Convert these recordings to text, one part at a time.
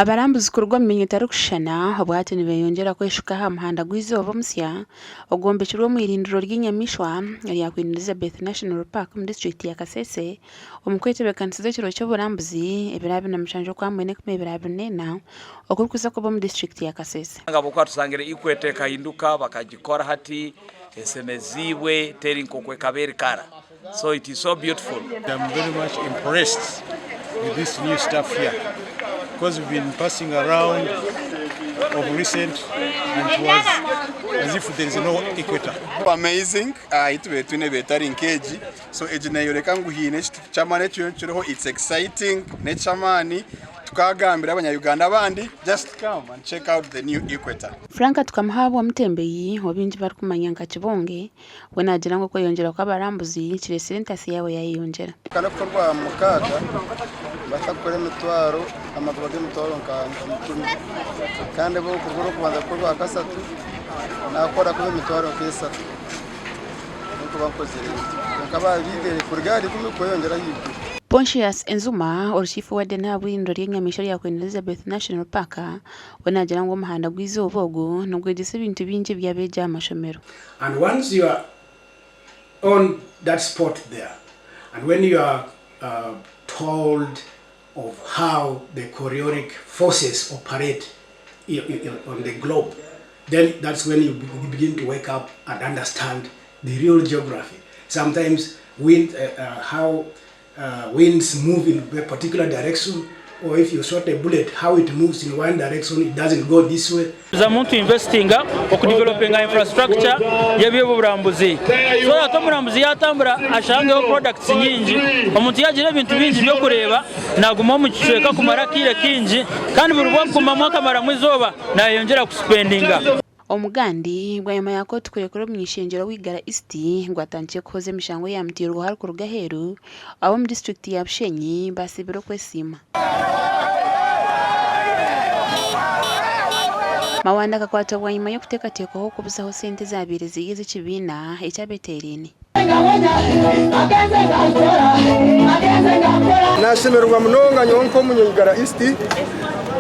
Abarambuzi kuruga omu myanya etarikushushana obwahati nibeyongyera kweshuka aha muhanda gw'eizooba omusya ogwombekirwe omu irindiro ry'enyamaishwa erya Queen Elizabeth National Park omu disiturikiti ya Kasese omu kwetebeekanisiza ekiro ky'oburambuzi ebiro 27 Okwamwena 2024 okurikuza kuba omu disiturikiti ya Kasese. Ahabw'okuba tusangire Equator ekahinduka bakagikora hati esemeziibwe teri nk'oku ekaba eri kara. So it is so beautiful. I'm very much impressed with this new stuff here because we've been passing around of recent and it was as if there is no equator. Amazing ahu tubaire twine ebaire etari nk'egi so egi neyoreka ngu haine ekintu ky'amaani ekiriyo nikiriho it's exciting n'eky'amaani tukagambira abanya Uganda abandi just come and check out the new equator. Frank Tukamuhabwa Mutembeyi ou baingi barikumanya nka Kibonge We naagira ngu okweyongyera kw'abarambuzi kireetsire entasya yaabo yaayeyongyera. Kandi okukorwa aha mukaaga nibabaasa kukora emitwaro amagoba g'emitwaro nka ikumi kandi bo kuruga orw'okubanza kuhika orwakashatu naakora kuba emitwaro nk'eshatu nikuba nkozire ntyo kwonka baaba kuruga ahari ikumi kweyongyera ahaiguru. Pontius Enzuma, orukiifu Warden ahabw'eirindiro ry'enyamaishwa erya Queen Elizabeth National Park, we naagira ngu omuhanda gw'eizooba ogu nigwegyesa ebintu bingi ebi abeegi aha mashomero. And once you are on that spot there and when you are uh, told of how the Coriolis forces operate on the globe, then that's when you begin to wake up and understand the real geography. Sometimes wind, uh, uh, how uh, winds move in a particular direction or if you shot a bullet how it moves in one direction it doesn't go this way. Tuzamu tuinvestinga okudevelopinga infrastructure y'eby'oburambuzi so that omurambuzi yatambura ashangeho products nyingi. Omuntu yagira ebintu bingi by'okureeba naguma omu kicweka kumara akaire kaingi kandi buri bwakugumamu akamaramu eizooba nayeyongyera kusipendinga. Omugandi bwanyima ya kooti kurekura omuny'eishengyero w'Igara East ngu atandikye kuhooza emishango eyamuteirweho arikuruga aheeru, ab'omu disiturikiti ya Bushenyi baasiibire okwesiima. Mawanda akakwatwa bwanyima y'okuteekateekwaho kubuzaho sente ezaabaire ziri ez'ekibiina eki abeteeraine. Nashemererwa munonga nyowe nk'omunya Igara East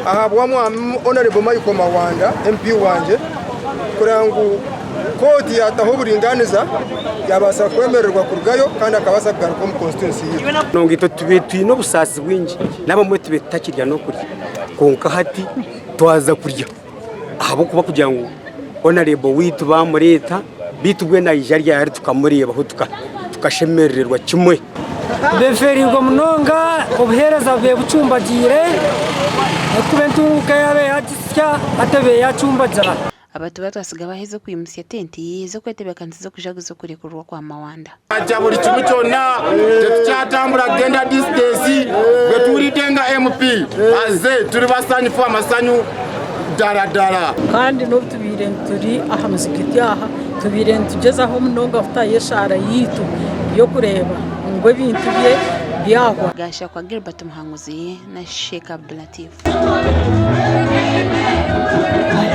ahabwa mwami Honourable Michael Mawanda MP wangye kureba ngu kooti yataho oburinganiza yabaasa kwemererwa kurugayo kandi akabaasa kugaruka omu constituency yitu. Nonga itwe tubaire twine obusaasi bwingi n'abamwe tubaire tutakirya n'okurya kwonka hati twaza kurya ahabw'okuba kugira ngu Honourable waitu baamureeta beitu mbwenu aija ryari tukamureebaho tukashemerererwa kimwe. Beferiirwe munonga obuheereza bube bucumbagiire ahabw'okuba entunguka yaaba yagisya hati ebe yacumbagira. Abantu batwasiga baaheza okwimutsya tenti z'okwetebeekanisiza okujaguza okurekurwa kwa Mawanda. Aja buri kimwe kyona tetukyatambura kugenda distance bwetuhuride nga MP aze turi basanyufu amasanyu dara dara. Kandi n'obu tubaire turi aha muzigiti aha, tubaire nitugyezaho munonga kutayo eshaara yaitu y'okureeba ngu ebintu bye byahwa. Gashakwa Gilbert Muhanguzi na Sheikh Abdulatif.